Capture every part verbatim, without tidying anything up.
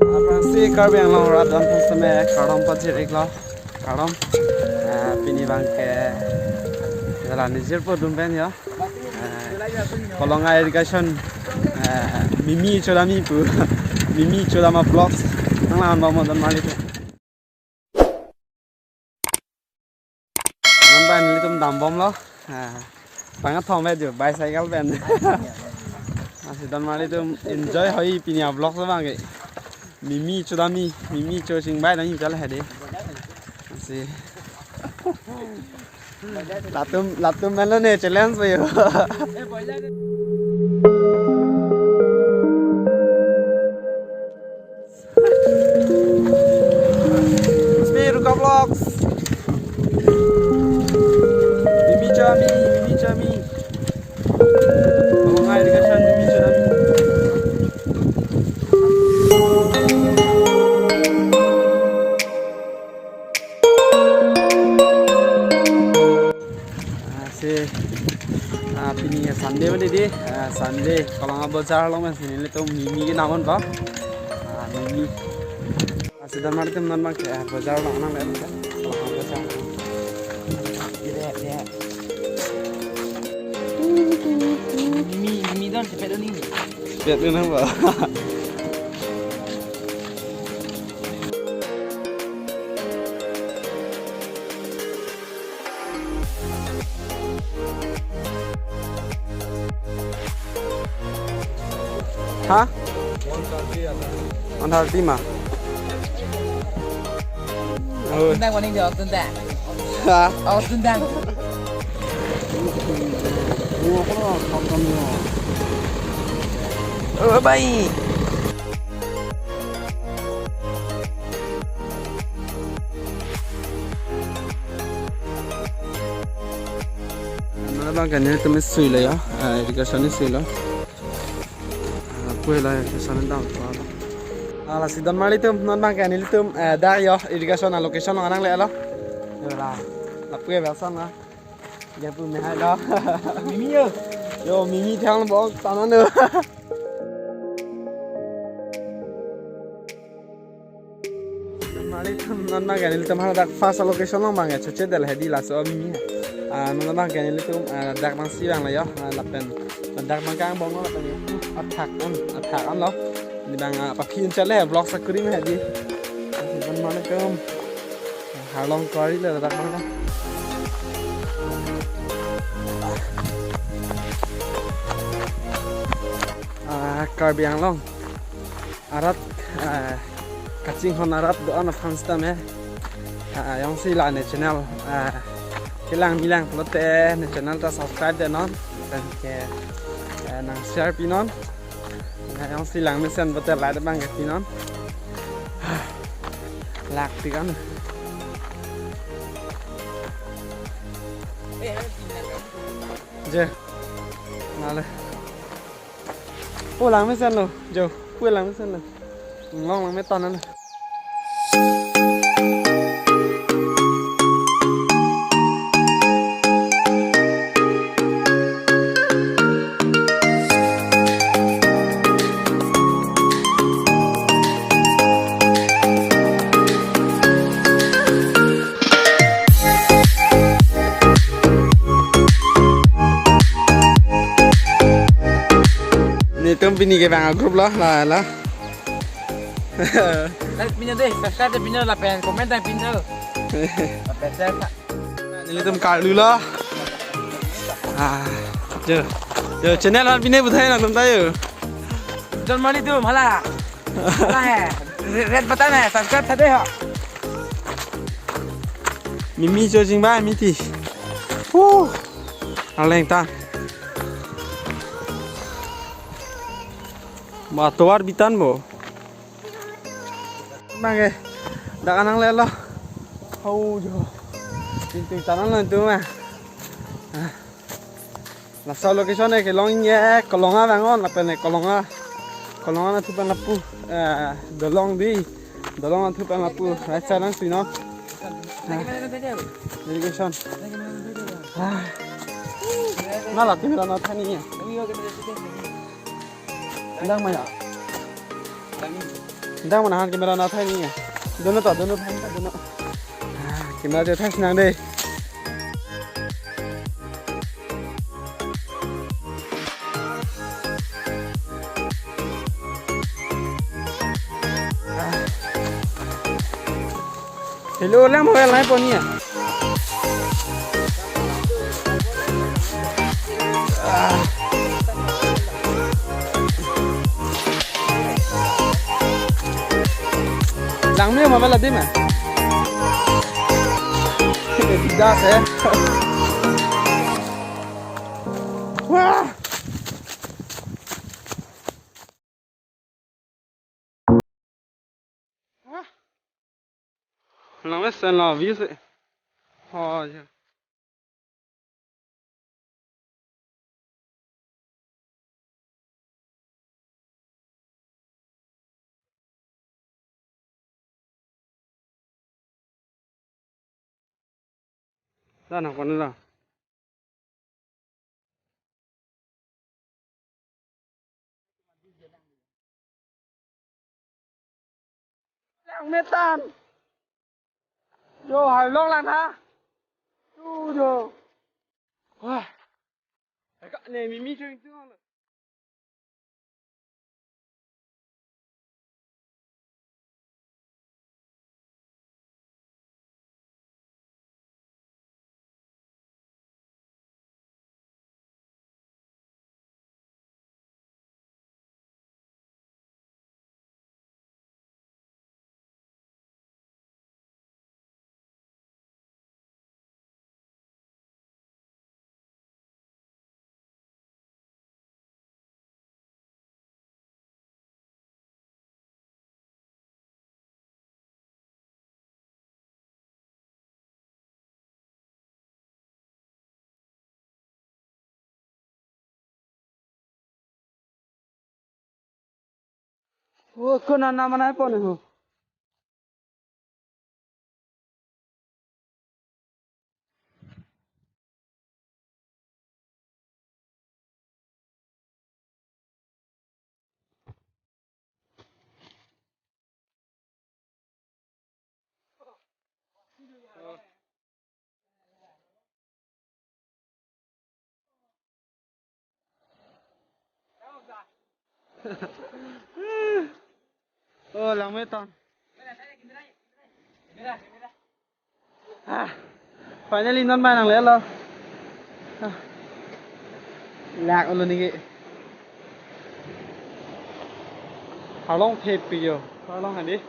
Aphrangsi Karbi Anglong arat don phan seme kardom pajir-iklo. Kardom. Eh, pini abangke jalan nijir po dun pen yo. Eh, Kolonga irrigation, eh, Mimi Chodami pu. Mimi Chodama Vlogs. Nang lahan bom don mali tu. Non abang nelitum dambomlo. Ah, pangthom me jo bicycle pen. Lasi don mali tum enjoy hoi pini a-vlog abangke. Mimi Chodami, Mimi Cho Chingbai nang chal hedi. Lasi. Latum, latum melo ne challenge po yo. Spi Ruka Vlogs. Mimi Chodami, Mimi Chodami. Kolonga irrigation, Mimi Chodami. Ah, si, ah, pini Sunday mati di, ah, Sunday, Kolonga bojar along pensi nelitum Mimi kenamon po. Ah, Mimi. Lasi don mali tum non abangke, ah, bojar along nang le, Kolonga bojar. Dede, dede. Mimi, Mimi don, cepet don ni. Cepet don nang po. Ha? One thirty ma. Oh. Tendang paning jawab tendang. Ha? Oh, tendang. Oh, bye. Non abangke nelitum suilo ya, ah, irrigation suilo. Ah, pulo irrigation dam. Ah, lasi don mali tum, non abangke nelitum, eh, dak yo, irrigation a-location along nanglelo. Yo la, lapu ke biasa na. Ya pu me hai lo. Mimi yo. Yo, Mimi thang bok tanan lo. Mali tum non abangke nelitum hala dak first location along abangke chochedetlo hedi laso Mimi. Ah, non abangke nelitum, ah, dak nangsi abang lo yo, ah, lapen dak abangke angbong lo lapen yo. Athak an, athak an lo. Di abang, ah, paphi un chale vlog sakuri me hedi. Lasi don mali tum. Harlong kari le dak abang. Ah, Karbi Anglong arat, ah, kachinghon arat do-an aphan sitame, ah, jongsi la ne channel, ah, kelang milang pulote ne channel ta subscribe detnon, lapen ke, ah, nang share pinon, ah, jongsi lang mesen pulote like abangke pinon. Lak tikan. Je. Male. Pu lang mesenlo, jo, pu lang mesenlo. Long lang me tan na. Nelitum pini ke bang group lo, la, la. Like pinon dei, subscribe pinon lapen comment pinon. Lapen share. Nelitum karlu lo. Ah, jo. Jo, channel aphan pine puthai nangtum ta jo. Don mali tum hala. Hala he. Red, red button he, subscribe tha dei ho. Mimi Cho Chingbai mati. Huh. Aleng ta. Ba tovar bitan bo. Abangke dak nanglelo. Hau jo. Pintu tanan lo itu mah. Ah. Laso location ke long ye Kolonga vangon lapen Kolonga. Kolonga nathu pen lapu. Eh, dolong di. Dolong nathu pen lapu. Right side nangsinon. Ah. Irrigation. Ah. Nala camera na thani ya. Dang maya. Dang mana han camera na thani ya. Dono ta, dono thani ta, dono. Ah, camera de thas nang de. Hello, lang mobile nai pon ya. Lang me mobile adim ya. Tidak eh. Wah. Hah? Lang mesen la view se. Oh, ya. Sana kono la. Lang metan. Yo, hai long lang ha. Tu do. Wah. Eka ne mimi tu tu. Oh, kona na manai pon ho. Oh, lang meton. Ah, finally non bai nanglelo. Ah. Lak ulo niki. Halong thepi yo. Halong handi.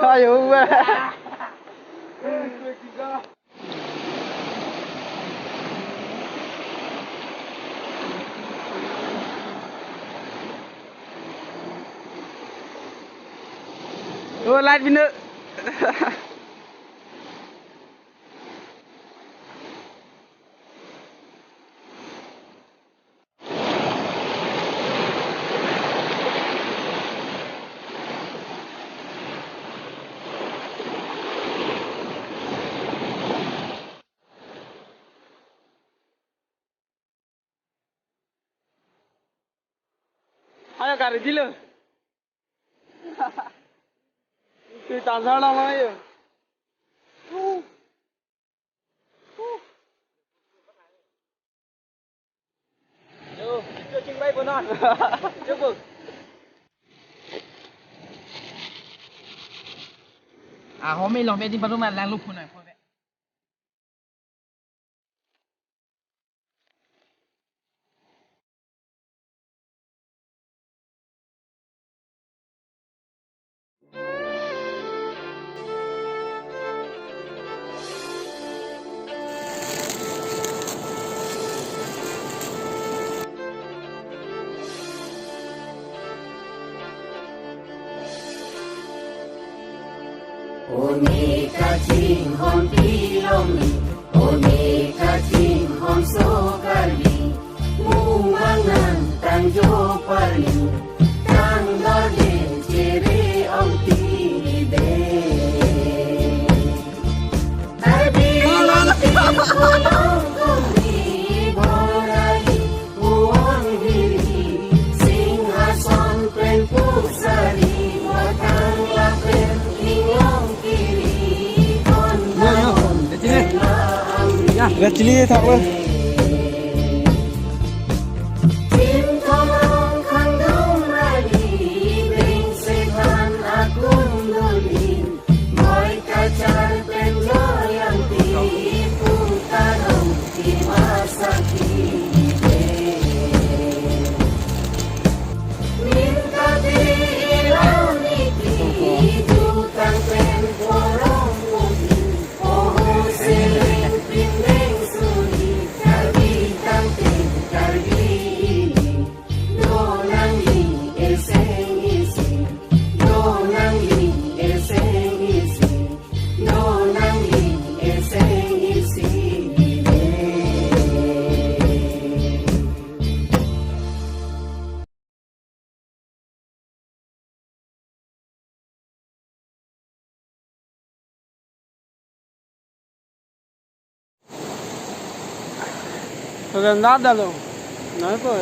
Ayo, wah. Oh, light bina. Ayo gari dilo. Tui tansa lang lang ayo. Yo, itu cing bai bonan. Coba. Ah, home long be di baru malang lup punai. One kachinghon pilongni, one kachinghon so Karbi, mumang nang tangjo parli, tang dorde chere ong tide. Karbi long Kolongkumi borai puon hiri, singhason pen pusari, batang lapen inglong kiri, kon Ya, ya. Kecil ini tak apa? Tim tolong khandong rali, beng sepan akun dulin, moi kachar pen joyang ti, putarong ti masa ki. Minta ti ilang niki, jutang pen porong putih, oho seleng pindeng suri, Karbi tangte Karbi ini, donang i eseng isi, donang i eseng isi, donang i eseng isi. Renda dalo. Nai ko.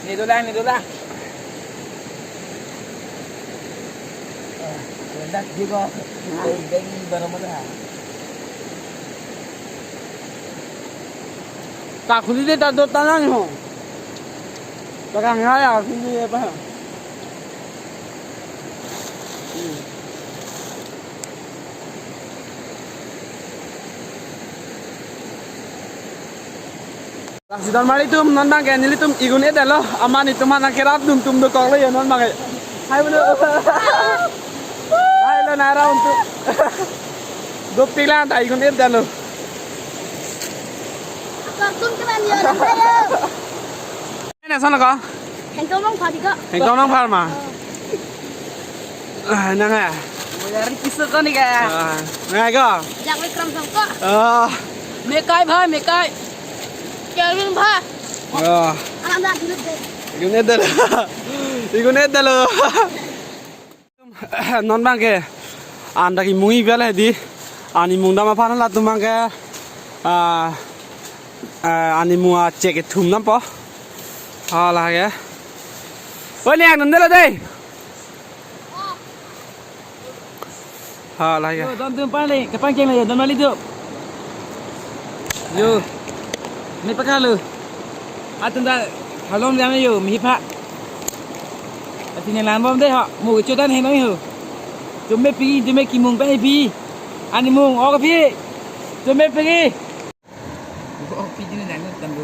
Ni dolang, ni dolang. Renda di ko. Deng baru mana? Ta khuli de ta do ta nang ho. Ta kang ha ya khuli de pa. Lasi don mari tum non bang ke nelitum igun-et dalo, amat netum aphan nangkerap dun tum dokok lo ya non bang ke. Hai bro. Hai lo nara untuk. Dopik lang ta igun-et dalo. Kartun kelan ya, ayo. Ini sana ko? Hengtong Nongphar di ko. Hengtong Nongphar ma? Oh. Ah, nang ah. Mulai kisah ko ni ka? Ah, nang ko? Jak Wikram Songko. Ah. Mekai bhai, mekai. Kelvin bhai. Ah. Alam dah dulu deh. Igun-et dalo. Igun-et dalo. Non bang ke an ta kemung-i bel hedi. An imung dam aphan latum bang ke, ah, ah, an imung achek kethum dampo. Hala ke. Oi, liang non dela dei. Hala ke. Yo, don tum pan le, kepang keng le, don mali tu. Yo. Me pakalo. Atum ta halong jam yo, mipha. Ati ne lan bom de ho, mo kecho dan henoi ho. Tum me pi, tum me kemung pen pi. An imung, ok pi. Tum me pi. Ok pi jine dan tanggo.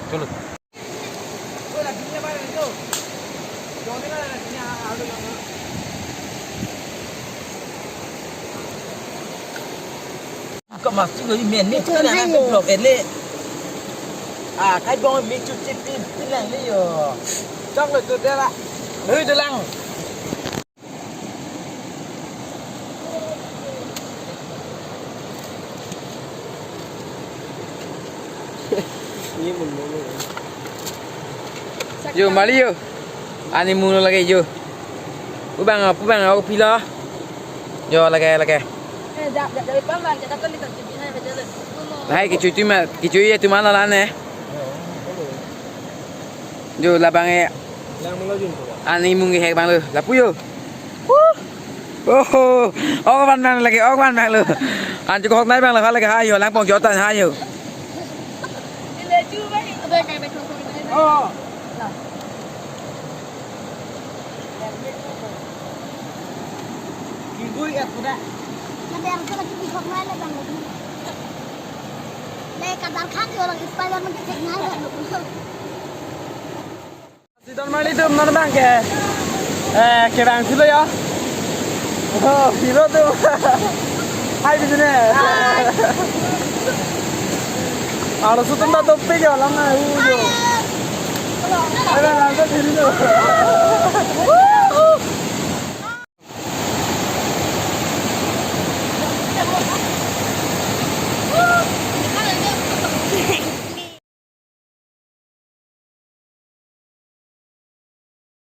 Chalo. Kamasik lo, men ni chun anak ke blok ele. Ah, kai bong mi chu chip pin, pin lang le yo. Chok lo tu de la. Hui de lang. Yo, mali yo. An imung lo lake yo. Pu bang, pu bang, ok pi lo. Yo, lake, lake. Eh, jap, jap, jap, pam bang, jap, jap, jap, jap, jap, jap. Hai, kechui tu ma, kechui ya tu mana la ne? Jo labang e. Yang melo jun ko. An imung ke hek bang lo. Lapu yo. Huh. Oh, ok van bang lake, ok van bang lo. An chukok nai bang lo, lake ha yo, langpong jotan ha yo. Oh. Kibui ka kuda. Na ber ko lagi di hok nai le bang lagi. Le kadar khan yo lang Spider-Man ke nai le. Sidon mali tum non bang ke. Eh, kevang silo ya. Oh, silo tum. Hai bisine. Aro sutum ta topi jo lang na u jo. Hai bang, lang ta sini tu.